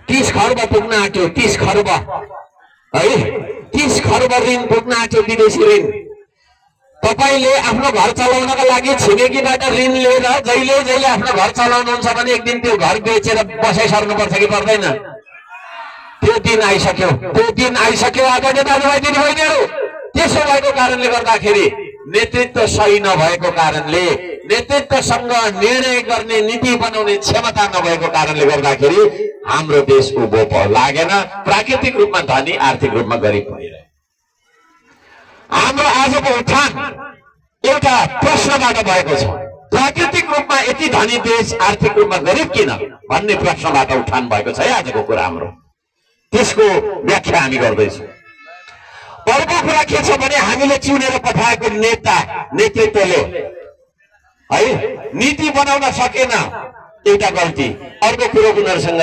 30 खर्ब पुग्न आँट्यो। 30 खर्ब है, 30 खर्ब ऋण पुग्न आँट्यो, विदेशी ऋण। तपाईले आफ्नो घर चलाउनका लागि छिमेकीबाट ऋण लिएर जहिले जहिले आफ्नो घर चलाउनुहुन्छ भने एक दिन त्यो घर बेचेर बसाइ सर्नुपर्छ कि पर्दैन? त्यो दिन आइसक्यो, त्यो दिन आइसक्यो आदरणीय दाजुभाइ दिदीबहिनीहरू। त्यसो भएको कारणले गर्दाखेरि नेतृत्व सही नभएको कारणले, नेतृत्वसँग निर्णय गर्ने नीति बनाउने क्षमता नभएको कारणले गर्दाखेरि हाम्रो देश उभो लागेन, प्राकृतिक रूपमा धनी, आर्थिक रूपमा गरिब भइरह्यो। हाम्रो आजको उठान एउटा प्रश्नबाट भएको छ। प्राकृतिक रूपमा यति धनी देश आर्थिक रूपमा गरिब किन भन्ने प्रश्नबाट उठान भएको छ है आजको कुरा हाम्रो। त्यसको व्याख्या हामी गर्दैछौँ। अर्को कुरा के छ भने हामीले चुनेर पठाएको नेता नेतृत्वले है नीति बनाउन सकेन, एउटा गल्ती। अर्को कुरो उनीहरूसँग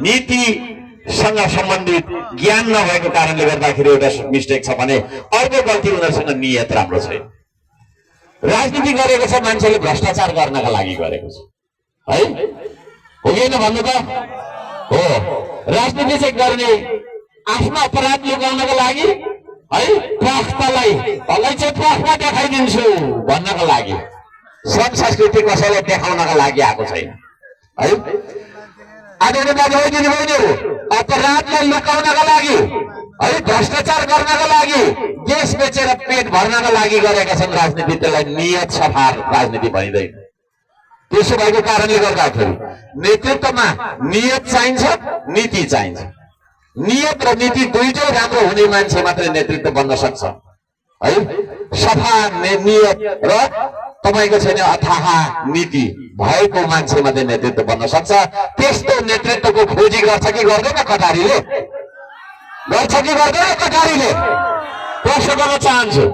नीतिसँग सम्बन्धित ज्ञान नभएको कारणले गर्दाखेरि एउटा मिस्टेक छ भने अर्को गल्ती उनीहरूसँग नियत राम्रो छैन। राजनीति गरेको छ मान्छेले भ्रष्टाचार गर्नका लागि गरेको छ है, हो कि होइन भन्नु त? हो। राजनीति चाहिँ गर्ने आफ्नो अपराध लुकाउनका लागि है, पक्षलाई चाहिँ पक्षमा देखाइदिन्छु भन्नका लागि, सम संस्कृति कसैलाई देखाउनका लागि आएको छैन है। आदरणीय दाजुभाइ दिदीबहिनीहरू, अपराधलाई लुकाउनका लागि है, भ्रष्टाचार गर्नका लागि, देश बेचेर पेट भर्नका लागि गरेका छन् राजनीति। त्यसलाई नियत सफा राजनीति भनिँदैन। त्यसो भएको कारणले गर्दाखेरि नेतृत्वमा नियत चाहिन्छ, नीति चाहिन्छ। नियत र नीति दुईटै राम्रो हुने मान्छे मात्रै नेतृत्व बन्न सक्छ है। सफा नियत र तपाईको छैन अथाह नीति भएको मान्छे मात्रै नेतृत्व बन्न सक्छ। त्यस्तो नेतृत्वको खोजी गर्छ कि गर्दैन कटारीले? गर्छ कि गर्दैन कटारीले? प्रश्न गर्न चाहन्छु।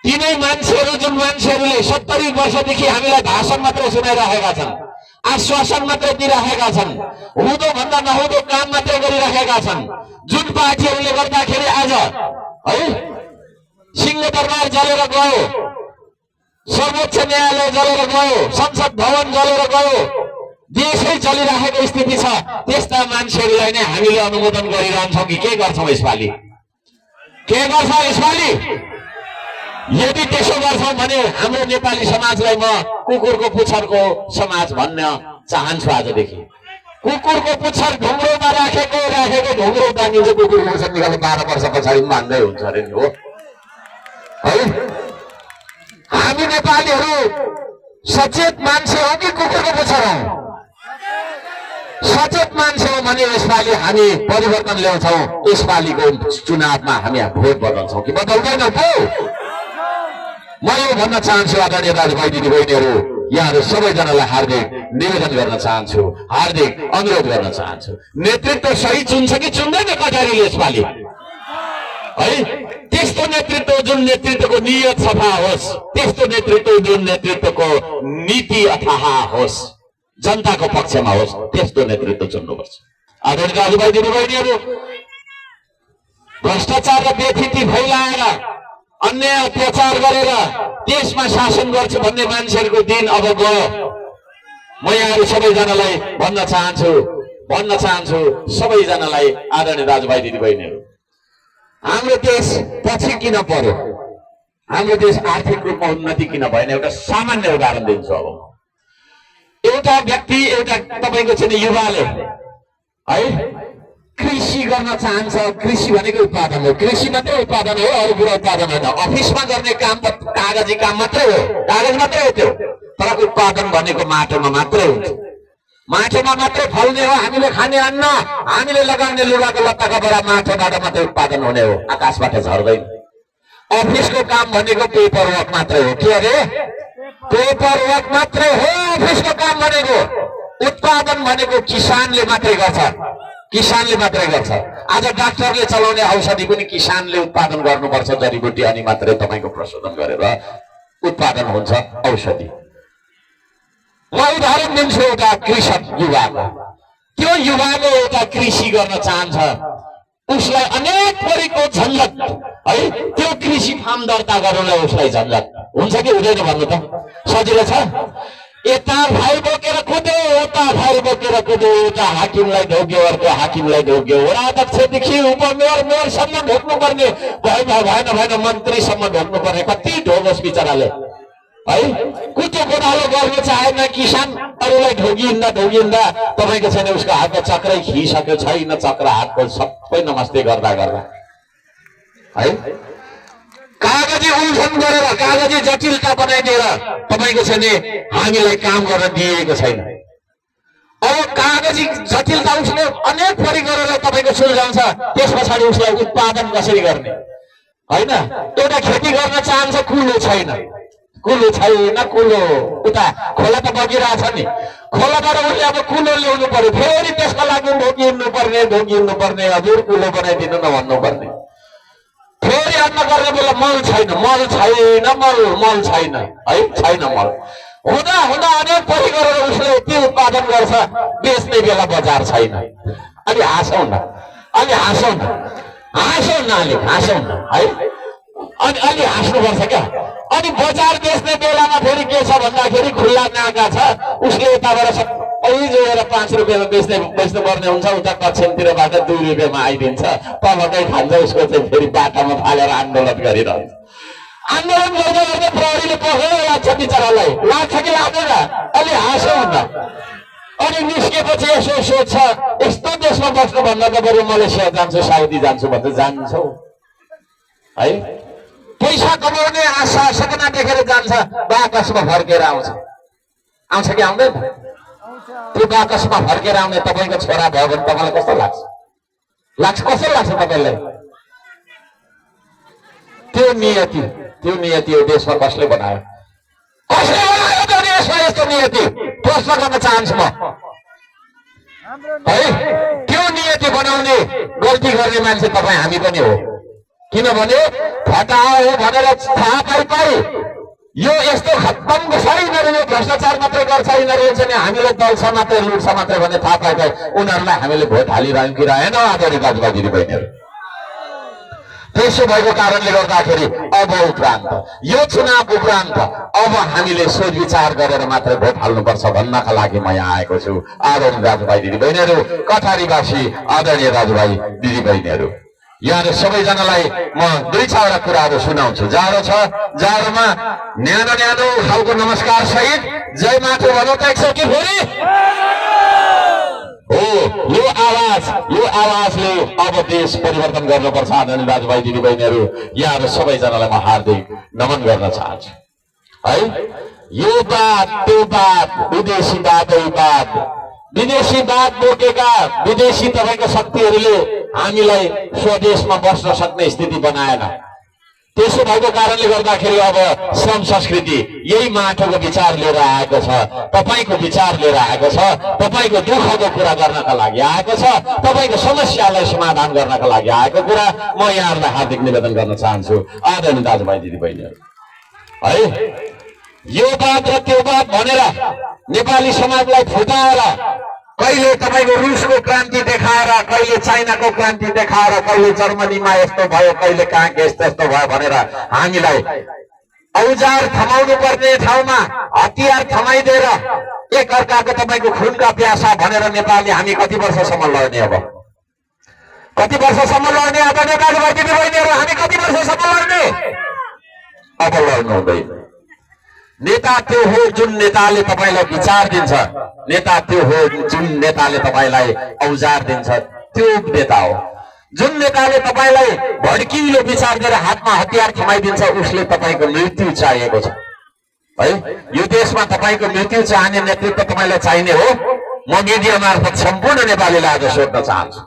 तिनै मान्छेहरू जुन मान्छेहरूले 70 वर्षदेखि हामीलाई भाषण मात्र सुनाइरहेका छन्, आश्वासन मात्र दिइरहेका छन्, हुँदो भन्दा नहुँदो काम मात्रै गरिरहेका छन्, जुन पार्टीहरूले गर्दाखेरि आज है सिंहदरबार जलेर गयो, सर्वोच्च न्यायालय जलेर गयो, संसद भवन जलेर गयो, देशै चलिरहेको स्थिति छ, त्यस्ता मान्छेहरूलाई नै हामीले अनुमोदन गरिरहन्छौँ कि के गर्छौँ यसपालि? के गर्छौँ यसपालि? यदि त्यसो गर्छौँ भने हाम्रो नेपाली समाजलाई म कुकुरको पुच्छरको समाज भन्न चाहन्छु आजदेखि। कुकुरको पुच्छर ढुङ्ग्रोमा राखेको ढुङ्ग्रो दानिन्छ, कुकुरको पुच्छर निकाल्नु 12 वर्ष पछाडि मान्दै हुन्छ अरे नि, हो है? हामी नेपालीहरू सचेत मान्छे हो कि कुकुरको पुच्छर हौ? सचेत मान्छे हो भने यसपालि हामी परिवर्तन ल्याउँछौँ। यसपालिको चुनावमा हामी भोट बदल्छौँ कि बदल्दैनौँ पो? म यो भन्न चाहन्छु आदरणीय दाजुभाइ दिदीबहिनीहरू, यहाँहरू सबैजनालाई हार्दिक निवेदन गर्न चाहन्छु, हार्दिक अनुरोध गर्न चाहन्छु। नेतृत्व सही चुन्छ कि चुन्दैन कटारीले यसपालि है? त्यस्तो नेतृत्व जुन नेतृत्वको नियत सफा होस्, त्यस्तो नेतृत्व जुन नेतृत्वको नीति अथाह होस्, जनताको पक्षमा होस्, त्यस्तो नेतृत्व चुन्नुपर्छ। आदरणीय दाजुभाइ दिदीबहिनीहरू, भ्रष्टाचार र बेथिति फैलाएर अन्याय अत्याचार गरेर देशमा शासन गर्छ भन्ने मान्छेहरूको दिन अब गयो। म यहाँहरू सबैजनालाई भन्न चाहन्छु सबैजनालाई, आदरणीय दाजुभाइ दिदीबहिनीहरू, हाम्रो देश पछि किन पर्यो? हाम्रो देश आर्थिक रूपमा उन्नति किन भएन? एउटा सामान्य उदाहरण दिन्छु। अब एउटा व्यक्ति, एउटा तपाईँको चाहिँ युवाले है कृषि गर्न चाहन्छ। कृषि भनेको उत्पादन हो, कृषि मात्रै उत्पादन हो, अरू कुरा उत्पादन होइन। अफिसमा गर्ने काम त कागजी काम मात्रै हो, कागज मात्रै हो त्यो, तर उत्पादन भनेको माटोमा मात्रै हुन्छ। माटोमा मात्रै फल्ने हो, हामीले खाने अन्न, हामीले लगाउने लुगाको लत्ताका बडा माटोबाट मात्रै उत्पादन हुने हो, आकाशबाट झर्दैन। अफिसको काम भनेको पेपर वर्क मात्रै हो। के अरे? पेपर वर्क मात्रै हो अफिसको काम भनेको। उत्पादन भनेको किसानले मात्रै गर्छ, किसानले मात्रै गर्छ। आज डाक्टरले चलाउने औषधि पनि किसानले उत्पादन गर्नुपर्छ, जडीबुटी अनि मात्रै तपाईँको प्रशोधन गरेर उत्पादन हुन्छ औषधि। म उदाहरण दिन्छु एउटा कृषक युवाको। त्यो युवाले एउटा कृषि गर्न चाहन्छ, उसलाई अनेक थरीको झन्झट है, त्यो कृषि फार्म दर्ता गर्नलाई उसलाई झन्झट हुन्छ कि हुँदैन भन्नु त? सजिलो छ? यता भाइ बोकेर कुद्यो, उता भाइ बोकेर कुद्यो, उता हाकिमलाई ढोग्यो, अर्को हाकिमलाई ढोग्यो, वडा अध्यक्षदेखि उपमेयर मेयरसम्म ढोग्नुपर्ने भएन मन्त्रीसम्म ढोग्नुपर्ने। कति ढोगोस् बिचराले है। कुचो कोडालो गर्न चाहेन, किसान अरूलाई ढोगिँदा तपाईँको छैन उसको हातमा चक्रै खिसक्यो छैन, चक्र हातको सबै नमस्ते गर्दा है। कागजी उल्झन गरेर कागजी जटिलता बनाइदिएर तपाईँको छैन हामीलाई काम गर्न दिएको छैन। अब कागजी जटिलता उसले अनेक थरी गरेर तपाईँको सुल्झाउँछ, त्यस पछाडि उसलाई उत्पादन कसरी गर्ने होइन। एउटा खेती गर्न चाहन्छ, कुलो छैन, कुलो उता खोला त बगिरहेछ नि, खोलाबाट उसले अब कुलो ल्याउनु पर्यो, फेरि त्यसको लागि ढोगिनु पर्ने हजुर कुलो बनाइदिनु न भन्नुपर्ने। फेरि अन्न गर्ने बेला मल छैन है, छैन मल हुँदा अनेक थरी गरेर उसले त्यो उत्पादन गर्छ, बेच्ने बेला बजार छैन। अलि हाँसौँ न है, अनि अलि हाँस्नुपर्छ क्या। अनि बजार बेच्ने बेलामा फेरि के छ भन्दाखेरि खुल्ला नाका छ, उसले यताबाट सबै जोडेर 5 रुपियाँमा बेच्नुपर्ने हुन्छ, उता पश्चिमतिरबाट 2 रुपियाँमा आइदिन्छ, तलकै खान्छ, उसको चाहिँ फेरि बाटामा फालेर आन्दोलन गरिरहन्छ। आन्दोलन गर्दा प्रहरीले पक्रेर लाग्छ बिचरालाई, लाग्छ कि लाग्दैन? अलि हाँसौँ न। अनि निस्केपछि यसो सोध्छ, यस्तो देशमा बस्नुभन्दा त बरु मलेसिया जान्छु, साउदी जान्छु भन्छ, जान्छौ है। पैसा कमाउने आशा सपना देखेर जान्छ, बाकसमा फर्केर आउँछ कि आउँदैन? त्यो बाकसमा फर्केर आउने तपाईँको छोरा भयो भने तपाईँलाई कस्तो लाग्छ? कस्तो लाग्छ तपाईँलाई? त्यो नियति यो देशमा कसले बनायो त्यो देशमा यस्तो नियति? प्रश्न गर्न चाहन्छु म है। त्यो नियति बनाउने गल्ती गर्ने मान्छे तपाईँ हामी पनि हो। किनभने फटाहा हो भनेर थाहा पाइ यो यस्तो खत्तम छ यिनीहरू, यो भ्रष्टाचार मात्रै गर्छ यिनीहरू चाहिँ हामीलाई दल्छ मात्रै लुट्छ मात्रै भन्ने थाहा पाइ उनीहरूलाई हामीले भोट हालिरह्यौँ कि रहेन आदरणीय दाजुभाइ दिदीबहिनीहरू। त्यसो भएको कारणले गर्दाखेरि अब यो चुनाव उपरान्त अब हामीले सोच विचार गरेर मात्र भोट हाल्नुपर्छ भन्नका लागि म यहाँ आएको छु। आदरणीय दाजुभाइ दिदीबहिनीहरू, कठारीवासी आदरणीय दाजुभाइ दिदीबहिनीहरू, यहाँ सबैजनालाई म 2-4 कुराहरू सुनाउँछु। जाडो छ, जाडोमा न्यानो खालको नमस्कार सहित जय माथि भनौँ त एकचोटि फेरि हो। यो आवाजले अब देश परिवर्तन गर्नुपर्छ। आदरणीय दाजुभाइ दिदीबहिनीहरू, यहाँहरू सबैजनालाई म हार्दिक नमन गर्न चाहन्छु है। यो बात त्यो बात विदेशी बात बोकेका विदेशी तपाईँको शक्तिहरूले हामीलाई स्वदेशमा बस्न सक्ने स्थिति बनाएन। त्यसो भएको कारणले गर्दाखेरि अब श्रम संस्कृति यही माटोको विचार लिएर आएको छ, तपाईँको विचार लिएर आएको छ, तपाईँको दुःखको कुरा गर्नका लागि आएको छ, तपाईँको समस्यालाई समाधान गर्नका लागि आएको कुरा म यहाँहरूलाई हार्दिक निवेदन गर्न चाहन्छु। आदरणीय दाजुभाइ दिदीबहिनीहरू है, यो बात र त्यो बात भनेर नेपाली समाजलाई फुटाएर कहिले तपाईँको रुसको क्रान्ति देखाएर, कहिले चाइनाको क्रान्ति देखाएर, कहिले जर्मनीमा यस्तो भयो, कहिले कहाँ यस्तो भयो भनेर हामीलाई औजार थमाउनु पर्ने ठाउँमा हतियार थमाइदिएर एक अर्काको तपाईँको खुनका प्यासा भनेर नेपालले हामी कति वर्षसम्म लड्ने? अब कति वर्षसम्म लड्ने? अब नेपाली दिदीबहिनीहरू हामी कति वर्षसम्म लड्ने? अब लड्नु हुँदैन। नेता त्यो हो जुन नेताले तपाईँलाई विचार दिन्छ, नेता त्यो हो जुन नेताले तपाईँलाई औजार दिन्छ, त्यो नेता हो। जुन नेताले तपाईँलाई भड्किलो विचार दिएर हातमा हतियार थमाइदिन्छ, उसले तपाईँको मृत्यु चाहिएको छ है। यो देशमा तपाईँको मृत्यु चाहने नेतृत्व तपाईँलाई चाहिने हो। म मिडिया मार्फत सम्पूर्ण नेपालीलाई आज सोध्न चाहन्छु,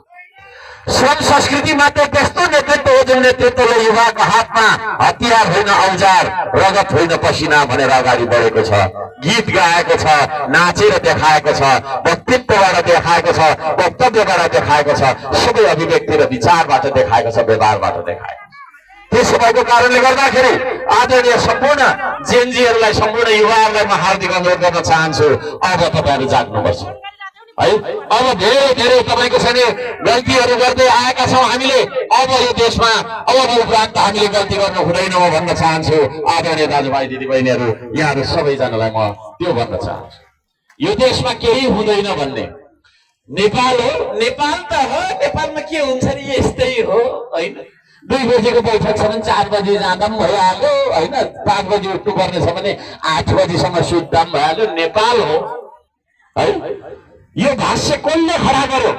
श्रम संस्कृति मात्र त्यस्तो नेतृत्व हो जुन नेतृत्वले युवाको हातमा हतियार होइन औजार, रगत होइन पसिना भनेर अगाडि बढेको छ, गीत गाएको छ, नाचेर देखाएको छ, व्यक्तित्वबाट देखाएको छ, वक्तव्यबाट देखाएको छ, सबै अभिव्यक्ति र विचारबाट देखाएको छ, व्यवहारबाट देखाएको छ। त्यसो भएको कारणले गर्दाखेरि आदरणीय सम्पूर्ण जेनजीहरूलाई, सम्पूर्ण युवाहरूलाई म हार्दिक अनुरोध गर्न चाहन्छु, अब तपाईँहरू जाग्नुपर्छ। है। अब धेरै धेरै तपाईँको छैन गल्तीहरू गर्दै आएका छौँ हामीले। अब यो देशमा अब उपरान्त हामीले गल्ती गर्न हुँदैन म भन्न चाहन्छु। आदरणीय दाजुभाइ दिदीबहिनीहरू, यहाँहरू सबैजनालाई म त्यो भन्न चाहन्छु, यो देशमा केही हुँदैन भन्ने। नेपाल हो, नेपाल त हो, नेपालमा के हुन्छ नि यस्तै हो होइन। 2 बजेको बैठक छ भने 4 बजी जाँदा पनि भइहाल्यो होइन। 5 बजी उठ्नुपर्ने छ भने 8 बजीसम्म सुत्दा पनि भइहाल्यो। नेपाल हो है। यो भाष्य कसले खडा गर्यो?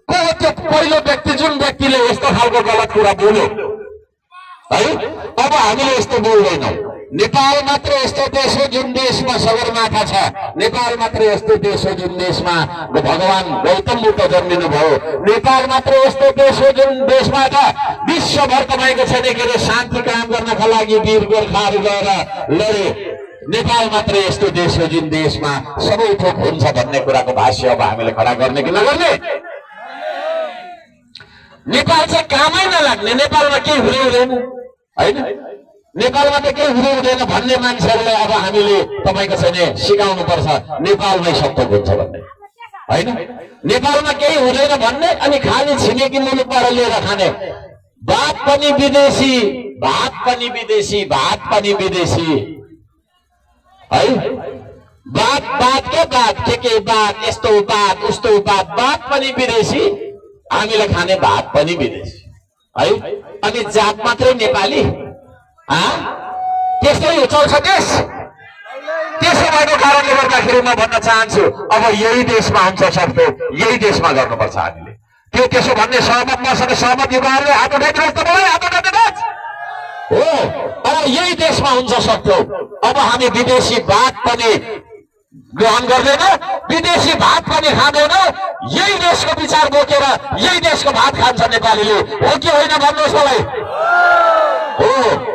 को त्यो पहिलो व्यक्ति जुन व्यक्तिले यस्तो खालको गलत कुरा बोल्यो है? अब हामीले यस्तो बोल्दैनौँ। नेपाल मात्र यस्तो देश हो जुन देशमा सगरमाथा छ। नेपाल मात्र यस्तो देश हो जुन देशमा भगवान गौतम बुद्ध जन्मिनु भयो। नेपाल मात्र यस्तो देश हो जुन देशबाट विश्वभर तपाईँको छैन के अरे शान्ति कायम गर्नका लागि वीर गोर्खाहरू गएर लडे। नेपाल मात्र यस्तो देश हो जुन देशमा सबै थोक हुन्छ भन्ने कुराको भाष्य अब हामीले खडा गर्ने कि नगर्ने? नेपाल चाहिँ कामै नलाग्ने, नेपालमा केही हुँदै हुँदैन होइन। नेपालमा त केही हुँदै हुँदैन भन्ने मान्छेहरूलाई अब हामीले तपाईँको छैन सिकाउनु पर्छ नेपालमै सब थोक हुन्छ भन्ने होइन। नेपालमा केही हुँदैन भन्ने अनि खाली छिमेकी मुलुकबाट लिएर खाने। भात पनि विदेशी, भात पनि विदेशी, भात पनि विदेशी है। बात के बात, यस्तो बात उस्तो बात, बात पनि विदेशी, हामीले खाने भात पनि विदेशी है। अनि जात मात्रै नेपाली, त्यस्तै चल्छ देश। त्यसो भएको कारणले गर्दाखेरि म भन्न चाहन्छु अब यही देशमा हुन्छ सक्दो यही देशमा गर्नुपर्छ हामीले। त्यो त्यसो भन्ने सहमत मसँग सहमत युवाहरूले हात उठाइदिनुहोस् त मलाई, हात उठाइदिनुहोस् हो। अब यही देशमा हुन्छ सक्दो अब हामी विदेशी भात पनि ग्रहण गर्दैन, विदेशी भात पनि खाँदैन। यही देशको विचार बोकेर यही देशको भात खान्छ नेपालीले, हो कि होइन भन्नुहोस् मलाई? हो,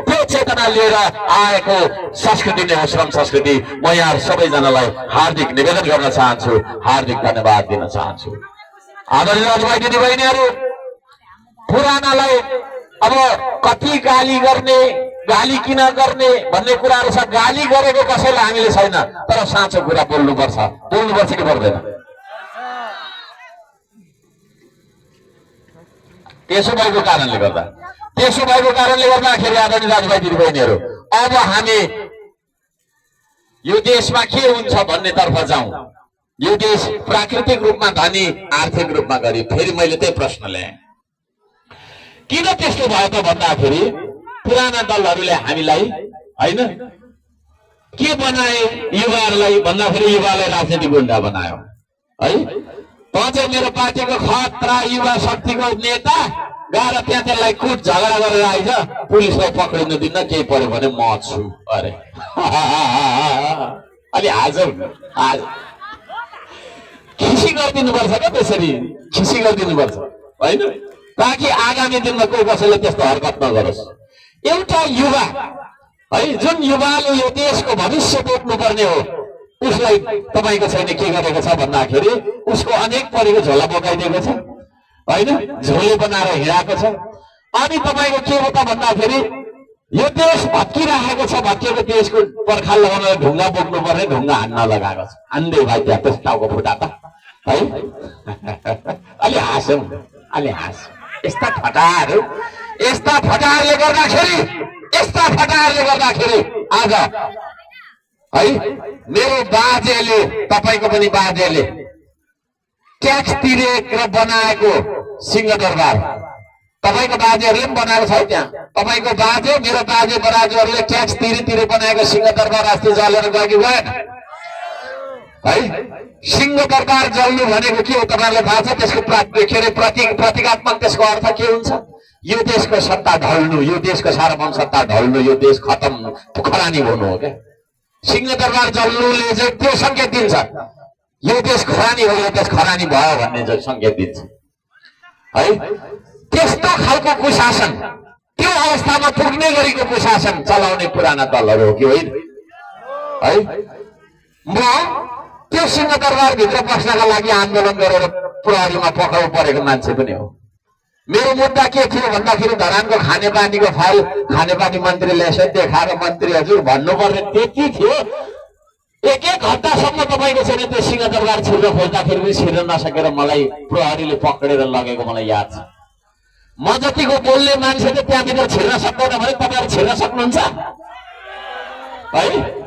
त्यो चेतना लिएर आएको संस्कृति नै हो श्रम संस्कृति। म यहाँ सबैजनालाई हार्दिक निवेदन गर्न चाहन्छु, हार्दिक धन्यवाद दिन चाहन्छु। आदरणीय दाजुभाइ दिदीबहिनीहरू, पुरानालाई अब कति गाली गर्ने, गाली किन गर्ने भन्ने कुराहरू छ। गाली गरेको कसैलाई हामीले छैन, तर साँचो कुरा बोल्नुपर्छ कि पर्दैन? त्यसो भएको कारणले गर्दाखेरि आदरणीय दाजुभाइ दिदीबहिनीहरू, अब हामी यो देशमा के हुन्छ भन्ने तर्फ जाउँ। यो देश प्राकृतिक रूपमा धनी, आर्थिक रूपमा गरिब। फेरि मैले त्यही प्रश्न ल्याएँ, किन त्यस्तो भयो त भन्दाखेरि पुराना दलहरूले हामीलाई होइन के बनाए, युवाहरूलाई भन्दाखेरि युवालाई राजनीतिक गुण्डा बनायो है। त चाहिँ मेरो पार्टीको खतरा युवा शक्तिको नेता गएर त्यहाँ त्यसलाई कुट झगडा गरेर आइज, पुलिसलाई पक्रिनु दिन्न, केही पर्यो भने म छु अरे। अलि आज खिसी गरिदिनुपर्छ क्या, त्यसरी खिसी गरिदिनुपर्छ होइन, ताकि आगामी दिनमा कोही कसैले त्यस्तो हरकत नगरोस्। एउटा युवा है, जुन युवाले यो देशको भविष्य बोक्नुपर्ने हो, उसलाई तपाईँको छैन के गरेको छ भन्दाखेरि उसको अनेक परेको झोला बोकाइदिएको छ होइन, झोले बनाएर हिँडाएको छ। अनि तपाईँको के हो त भन्दाखेरि यो देश भत्किरहेको छ, भत्किएको देशको पर्खाल लगाउन ढुङ्गा बोक्नु पर्ने, ढुङ्गा हान्न लगाएको छ। हान्दै भाइ त्यहाँ त्यस टाउको फुटा त है। अलि हाँस्यौँ, अलि हाँस्यौँ। यस्ता फटाहरूले गर्दाखेरि आज है मेरो बाजेले, तपाईँको पनि बाजेले ट्याक्स तिरेर बनाएको सिंहदरबार, तपाईँको बाजेहरूले पनि बनाएको छ त्यहाँ। तपाईँको बाजे, मेरो बाजे बराजुहरूले ट्याक्स तिरे बनाएको सिंहदरबार अस्ति जलेर गयो कि गएन है? सिंहदरबार जल्नु भनेको के हो तपाईँलाई थाहा छ? त्यसको प्रतीकात्मक त्यसको अर्थ के हुन्छ? यो देशको सत्ता ढल्नु, यो देशको सार्वभौम सत्ता ढल्नु, यो देश खतम, खरानी हुनु हो क्या। सिंहदरबार जल्नुले चाहिँ त्यो संकेत दिन्छ, यो देश खरानी हो, यो देश खरानी भयो भन्ने चाहिँ संकेत दिन्छ है। त्यस्तो खालको कुशासन, त्यो अवस्थामा पुग्ने गरेको कुशासन चलाउने पुराना दलहरू हो कि होइन है? म त्यो सिंहदरबारभित्र पस्नका लागि आन्दोलन गरेर प्रहरीमा पक्राउ परेको मान्छे पनि हो। मेरो मुद्दा के थियो भन्दाखेरि धरानको खानेपानीको फाइल खानेपानी मन्त्रीले यसो देखाएर, मन्त्री हजुर भन्नुपर्ने त्यति थियो, एक घन्टासम्म तपाईँको छैन त्यो सिंहदरबार छिर्न खोज्दाखेरि पनि छिर्न नसकेर मलाई प्रहरीले पक्रेर लगेको मलाई याद छ। म जतिको बोल्ने मान्छे त त्यहाँभित्र छिर्न सक्दैन भने तपाईँहरू छिर्न सक्नुहुन्छ है?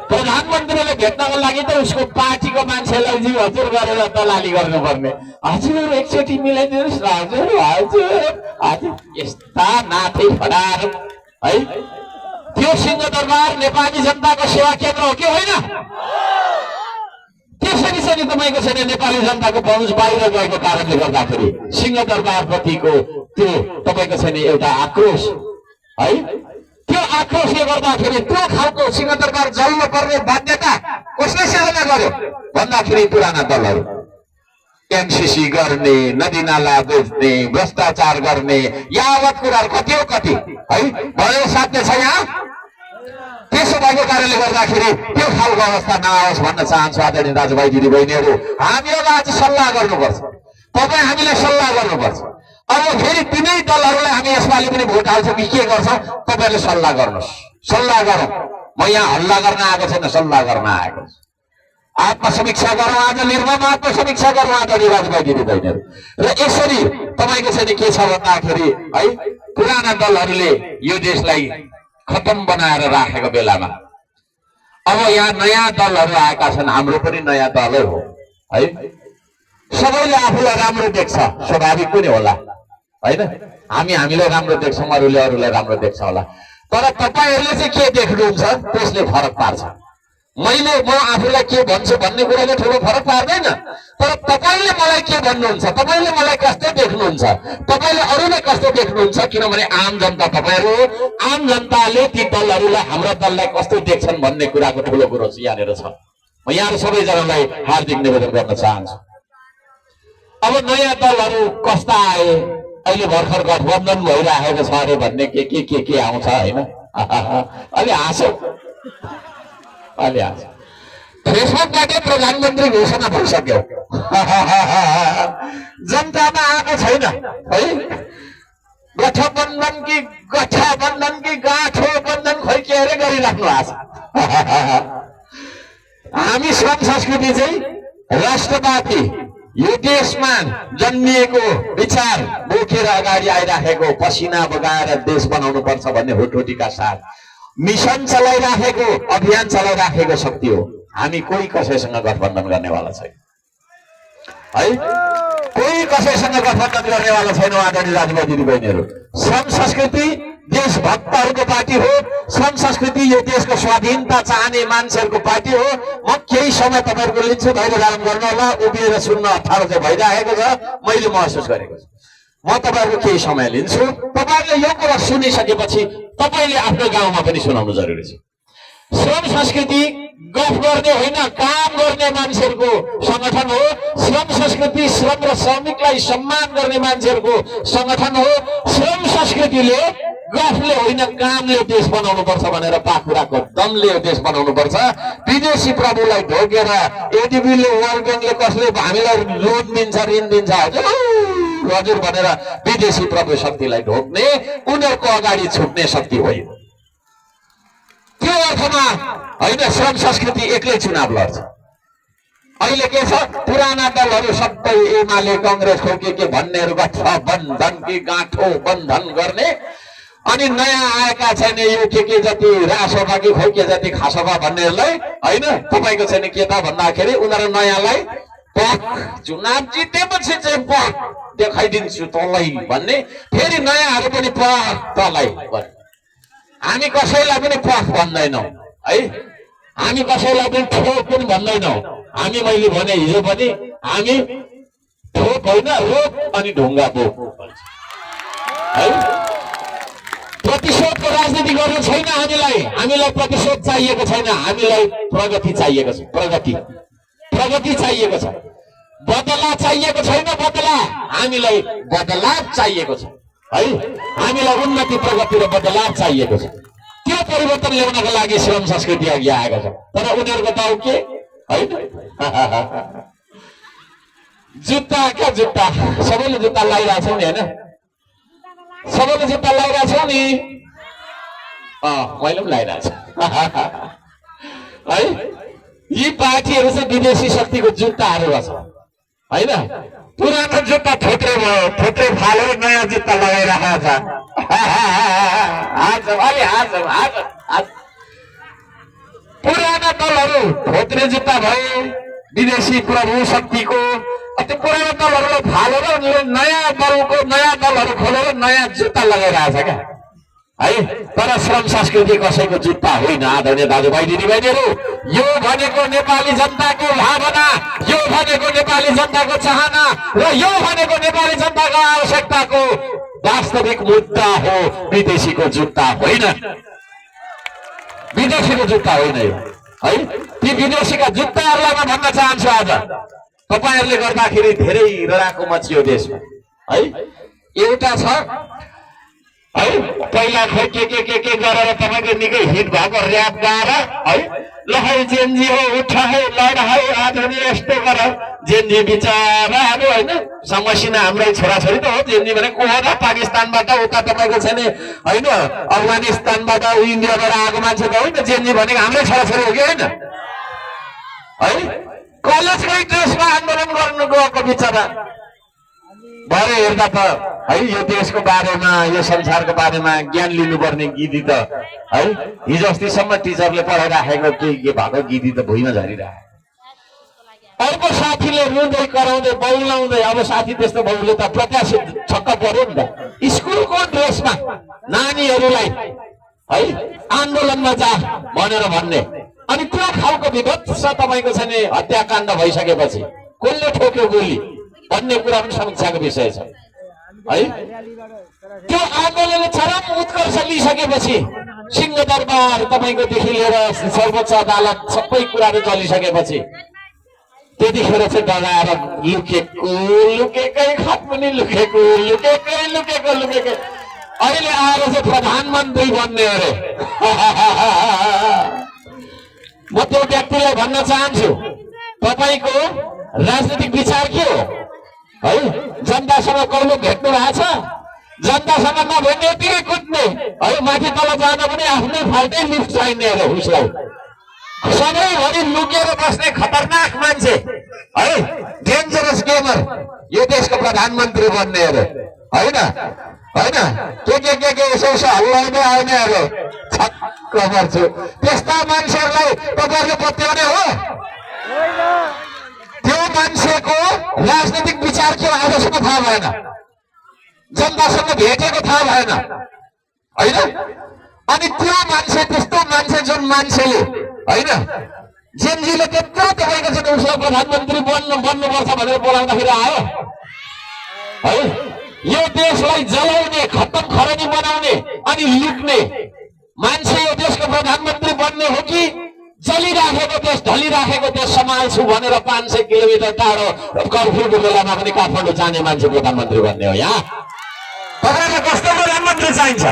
प्रधानमन्त्रीले भेट्नको लागि त उसको पार्टीको मान्छेलाई जी हजुर गरेर दलाली गर्नुपर्ने। हजुर एकचोटि मिलाइदिनुहोस् न हजुर हजुर हजुर यस्ता नाथे फडार है। त्यो सिंहदरबार नेपाली जनताको सेवा केन्द्र हो कि होइन? त्यसरी चाहिँ तपाईँको छैन नेपाली जनताको पहुँच बाहिर गएको कारणले गर्दाखेरि सिंहदरबारप्रतिको त्यो तपाईँको छैन एउटा आक्रोश है। त्यो आक्रोशले गर्दाखेरि त्यो खालको सिंहदरबार जल्न पर्ने बाध्यता कसले सिर्जना गर्यो भन्दाखेरि पुराना दलहरू एमसीसी गर्ने, नदी नाला बेच्ने, भ्रष्टाचार गर्ने, यावत कुराहरू कति हो कति है भयो साध्य छ यहाँ। त्यसो भएको कारणले गर्दाखेरि त्यो खालको अवस्था नआओस् भन्न चाहन्छु आदरणीय दाजुभाइ दिदीबहिनीहरू। हामीलाई आज सल्लाह गर्नुपर्छ, तपाईँ हामीले सल्लाह गर्नुपर्छ। अब फेरि तिनै दलहरूलाई हामी यसपालि पनि भोट हाल्छौँ कि के गर्छौँ तपाईँहरूले सल्लाह गर्नुहोस्, सल्लाह गरौँ। म यहाँ हल्ला गर्न आएको छैन, सल्लाह गर्न आएको छु। आत्मसमीक्षा गरौँ, आज निर्मम आत्मसमीक्षा गरौँ आदरणीय दाजुभाइ दिदीबहिनीहरू। र यसरी तपाईँको चाहिँ के छ भन्दाखेरि है पुराना दलहरूले यो देशलाई खतम बनाएर राखेको बेलामा अब यहाँ नयाँ दलहरू आएका छन्। हाम्रो पनि नयाँ दलै हो है। सबैले आफूलाई राम्रो देख्छ, स्वाभाविक पनि होला होइन? हामीले राम्रो देख्छौँ, अरूले राम्रो देख्छ होला। तर तपाईँहरूले चाहिँ के देख्नुहुन्छ त्यसले फरक पार्छ। म आफूलाई के भन्छु भन्ने कुराले ठुलो फरक पार्दैन। तर तपाईँले मलाई के भन्नुहुन्छ, तपाईँले मलाई कस्तो देख्नुहुन्छ, तपाईँले अरूले कस्तो देख्नुहुन्छ, किनभने आम जनता तपाईँहरू आम जनताले ती दलहरूलाई हाम्रा दललाई कस्तो देख्छन् भन्ने कुराको ठुलो कुरो यहाँनिर छ। म यहाँहरू सबैजनालाई हार्दिक निवेदन गर्न चाहन्छु। अब नयाँ दलहरू कस्ता आए, अहिले भर्खर गठबन्धन भइरहेको छ अरे भन्ने के आउँछ होइन? अलि हाँसो अलि हाँसो। फेसबुकबाट प्रधानमन्त्री घोषणा भइसक्यो, जनतामा आएको छैन है। गठबन्धन कि गाँठो बन्धन खोइ के अरे गरिराख्नु भएको छ। हामी श्रम संस्कृति चाहिँ राष्ट्रवादी यो देशमा जन्मिएको विचार बोकेर अगाडि आइराखेको, पसिना बगाएर देश बनाउनु पर्छ भन्ने हुटहुटीका साथ मिशन चलाइराखेको, अभियान चलाइराखेको शक्ति हो। हामी कोही कसैसँग गठबन्धन गर्नेवाला छैन है। कोही कसैसँग गठबन्धन गर्नेवाला छैन आदरणीय दाजुभाइ दिदीबहिनीहरू। श्रम संस्कृति देशभक्तहरूको पार्टी हो। श्रम संस्कृति यो देशको स्वाधीनता चाहने मान्छेहरूको पार्टी हो। म केही समय तपाईँहरूको लिन्छु, धैर्य धारण गर्नु होला। उभिएर सुन्न अप्ठ्यारो चाहिँ भइरहेको छ, मैले महसुस गरेको छु। म तपाईँहरूको केही समय लिन्छु। तपाईँहरूले यो कुरा सुनिसकेपछि तपाईँले आफ्नो गाउँमा पनि सुनाउनु जरुरी छ। श्रम संस्कृति गफ गर्ने होइन, काम गर्ने मान्छेहरूको संगठन हो। श्रम संस्कृति श्रम र श्रमिकलाई सम्मान गर्ने मान्छेहरूको संगठन हो। श्रम संस्कृतिले गफले होइन कामले देश बनाउनु पर्छ भनेर पाखुराको दमले देश बनाउनु पर्छ। विदेशी प्रभुलाई ढोकेर एडिबीले वर्ल्ड ब्याङ्कले कसले हामीलाई लोन दिन्छ, ऋण दिन्छ हजुर भनेर विदेशी प्रभु शक्तिलाई ढोक्ने, उनीहरूको अगाडि छुट्ने शक्ति होइन। त्यो अर्थमा होइन श्रम संस्कृति एक्लै चुनाव लड्छ। अहिले के छ, पुराना दलहरू सबै एमाले कांग्रेसको के भन्नेहरू गठबन्धन कि गाँठो बन्धन गर्ने, अनि नयाँ आएका छैन यो के जति रासोभा कि खोइ के जति खासोभा भन्नेहरूलाई होइन तपाईँको छैन के त भन्दाखेरि उनीहरू नयाँलाई पख चुनाव जितेपछि चाहिँ पख देखाइदिन्छु तँलाई भन्ने, फेरि नयाँहरू पनि पख तँलाई भन्ने। हामी कसैलाई पनि पख भन्दैनौँ है, हामी कसैलाई पनि ठोक पनि भन्दैनौँ। हामी मैले भने हिजो पनि हामी ठोक होइन रोक अनि ढुङ्गा बोक है। प्रतिशोधको राजनीति गर्नु छैन हामीलाई प्रतिशोध चाहिएको छैन। हामीलाई प्रगति चाहिएको छ, प्रगति चाहिएको छ। बदला चाहिएको छैन, हामीलाई बदलाव चाहिएको छ है। हामीलाई उन्नति प्रगति र बदलाव चाहिएको छ। त्यो परिवर्तन ल्याउनका लागि श्रम संस्कृति अघि आएको छ। तर उनीहरूको दाउ के है, जुत्ता क्या जुत्ता, सबैले जुत्ता लगाइरहेछौँ नि होइन, सबैले जुत्ता लगाइरहेछौँ नि, मैले पनि लगाइरहेको छु है। यी पार्टीहरू चाहिँ विदेशी शक्तिको जुत्ताहरू रहेछ होइन। पुरानो जुत्ता थोत्रे भयो, थोत्रे फालेर नयाँ जुत्ता लगाइरहेको छ। पुराना दलहरू थोत्रे जुत्ता भयो विदेशी प्रभु शक्तिको, त्यो पुरानो दलहरूलाई फालेर नयाँ दलहरू खोलेर नयाँ जुत्ता लगाइरहेछ क्या है। तर श्रम संस्कृति कसैको जुत्ता होइन आदरणीय दाजुभाइ दिदीबहिनीहरू। यो भनेको नेपाली जनताको भावना, यो भनेको नेपाली जनताको चाहना र यो भनेको नेपाली जनताको आवश्यकताको वास्तविक मुद्दा हो। विदेशीको जुत्ता होइन, विदेशीको जुत्ता होइन है। ती विदेशीका जुत्ताहरूलाई म भन्न चाहन्छु आज तपाईहरूले गर्दाखेरि धेरै लडाकु मचियो देशमा है। एउटा छ है पहिला खै के गरेर तपाईँको निकै हिट भएको ऱ्याप गाएर है, ल है जेनजी हो उठ है लड है आदरणीय यस्तो गर जेनजी बिचराहरू होइन। समसिना हाम्रै छोराछोरी त हो जेनजी भनेको को हो र? पाकिस्तानबाट उता तपाईँको छ नि होइन, अफगानिस्तानबाट इन्डियाबाट आएको मान्छे त होइन। जेनजी भनेको हाम्रै छोराछोरी हो कि होइन है। कलेजकै ड्रेसमा आन्दोलन गर्नु गएको बिचरा भरे हेर्दा त है यो देशको बारेमा यो संसारको बारेमा ज्ञान लिनुपर्ने गिदी त है हिजो अस्तिसम्म टिचरले पढाइराखेको के भएको गिदी त भुइँमा झरिरहेको। अर्को साथीले रुँदै कराउँदै बौलाउँदै, अब साथी त्यस्तो बाउले त प्रत्याशी छक्क पर्यो नि त। स्कुलको ड्रेसमा नानीहरूलाई है आन्दोलनमा जा भनेर भन्ने, अनि त्यो खालको विभत्स तपाईँको छ नि हत्याकाण्ड भइसकेपछि कसले ठोक्यो गोली भन्ने कुरा पनि समीक्षाको विषय छ है। त्यो आन्दोलनले चरम उत्कर्ष लिइसकेपछि सिंहदरबार तपाईँकोदेखि लिएर सर्वोच्च अदालत सबै कुराहरू चलिसकेपछि त्यतिखेर चाहिँ डराएर लुकेकै खात पनि लुकेकै अहिले आएर चाहिँ प्रधानमन्त्री बन्ने अरे। म त्यो व्यक्तिलाई भन्न चाहन्छु तपाईँको राजनीतिक विचार के हो है? जनतासँग कहिले भेट्नु भएको छ? जनतासँग नभेट्ने यतिकै कुद्ने है, माथि तल जाँदा पनि आफ्नै फाल्टै लिफ्ट चाहिने अरे उसलाई। सधैँभरि लुकेर बस्ने खतरनाक मान्छे है, डेन्जरस गेमर यो देशको प्रधानमन्त्री बन्ने अरे होइन होइन। के यसो हल्लाउँदै आउने अरे छक्क पर्छु। त्यस्ता मान्छेहरूलाई तपाईँहरूले पत्याउने हो? त्यो मान्छेको राजनीतिक विचार के आजसम्म थाहा भएन, जनतासँग भेटेको थाहा भएन होइन। अनि त्यो मान्छे त्यस्तो मान्छे जुन मान्छेले होइन जेनजीले त्यत्रो तपाईँको चाहिँ उसलाई प्रधानमन्त्री बन्नुपर्छ भनेर बोलाउँदाखेरि आयो है। यो देशलाई जलाउने, खत्तम खरानी बनाउने अनि लुट्ने मान्छे यो देशको प्रधानमन्त्री बन्ने हो कि चलिराखेको देश ढलिराखेको देश सम्हाल्छु भनेर 500 किलोमिटर टाढो कर्फ्यूको बेलामा पनि काठमाडौँ जाने मान्छे प्रधानमन्त्री बन्ने हो? यहाँ तपाईँलाई कस्तो प्रधानमन्त्री चाहिन्छ?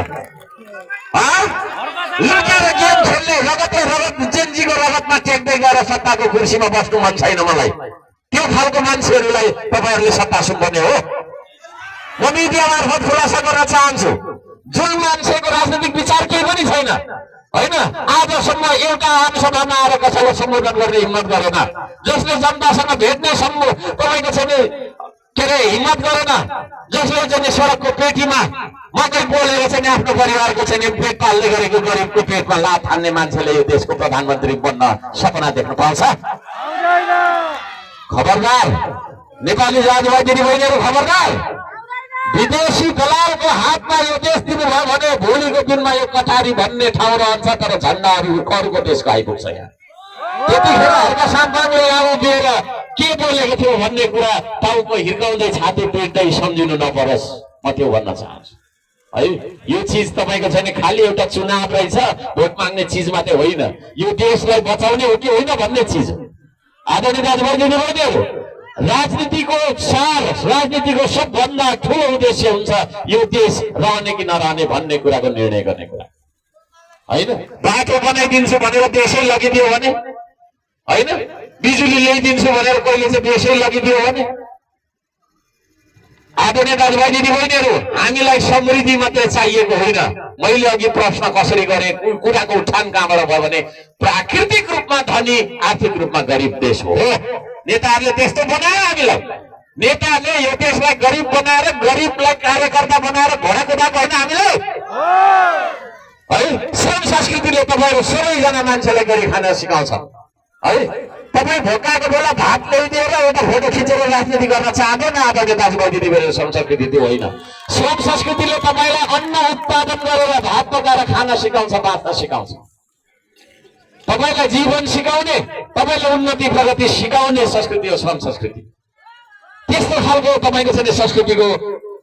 लुकेर गेम खेल्ने, रगत जेनजीको रगतमा टेक्दै गएर सत्ताको कुर्सीमा बस्नु मन छैन मलाई। त्यो खालको मान्छेहरूलाई तपाईँहरूले सत्ता सुम्बने हो? म मिडिया मार्फत खुलासा गर्न चाहन्छु, जुन मान्छेको राजनीतिक विचार केही पनि छैन होइन, आजसम्म एउटा आमसभामा आएर कसैलाई सम्बोधन गर्ने हिम्मत गरेन, जसले जनतासँग भेट्ने तपाईँको चाहिँ के अरे हिम्मत गरेन, जसले चाहिँ सडकको पेटीमा मात्रै बोलेर चाहिँ आफ्नो परिवारको चाहिँ पेट पाल्दै गरेको गरिबको पेटमा लात हान्ने मान्छेले यो देशको प्रधानमन्त्री बन्न सपना देख्न पाउँछ? खबरदार नेपाली दाजुभाइ दिदीबहिनीहरू, खबरदार। विदेशी दलालको हातमा यो देश दिनुभयो भने भोलिको दिनमा यो कटारी भन्ने ठाउँ रहन्छ, तर झन्डाहरू अरूको देशको आइपुग्छ यहाँ। त्यतिखेर हल्का साम्पाङले यहाँ उभिएर के बोलेको थियो भन्ने कुरा टाउको हिर्काउँदै छाती पिट्दै सम्झिनु नपरोस्, म त्यो भन्न चाहन्छु है। यो चिज तपाईँको छैन खालि एउटा चुनाव रहेछ, भोट माग्ने चिज मात्रै होइन, यो देशलाई बचाउने हो कि होइन भन्ने चिज। आदरणीय दाजुभाइ दिदीबहिनीहरू, राजनीतिको सार, राजनीतिको सबभन्दा ठुलो उद्देश्य हुन्छ यो देश रहने कि नरहने भन्ने कुराको निर्णय गर्ने कुरा होइन। बाटो बनाइदिन्छु भनेर देशै लगिदियो भने होइन, बिजुली ल्याइदिन्छु भनेर कहिले चाहिँ देशै लगिदियो भने आदरणीय दाजुभाइ दिदीबहिनीहरू, हामीलाई समृद्धि मात्रै चाहिएको होइन। मैले अघि प्रश्न कसरी गरेँ, कुराको उठान कहाँबाट भयो भने प्राकृतिक रूपमा धनी, आर्थिक रूपमा गरिब देश हो। नेताहरूले त्यस्तो बनायो हामीलाई। नेताहरूले यो देशलाई गरिब बनाएर, गरिबलाई कार्यकर्ता बनाएर घोडा कुदाएको होइन हामीलाई है। श्रम संस्कृतिले तपाईँहरू सबैजना मान्छेलाई गरी खान सिकाउँछ है। तपाईँ भोकाएको बेला भात ल्याइदिएर एउटा फोटो खिचेर राजनीति गर्न चाहँदैन आदरणीय दाजुभाइ दिदीबहिनीहरू। श्रम संस्कृति त्यो होइन। श्रम संस्कृतिले तपाईँलाई अन्न उत्पादन गरेर भात पकाएर खान सिकाउँछ, बाँच्न सिकाउँछ, तपाईँलाई जीवन सिकाउने, तपाईँलाई उन्नति प्रगति सिकाउने संस्कृति हो श्रम संस्कृति। त्यस्तो खालको तपाईँको चाहिँ संस्कृतिको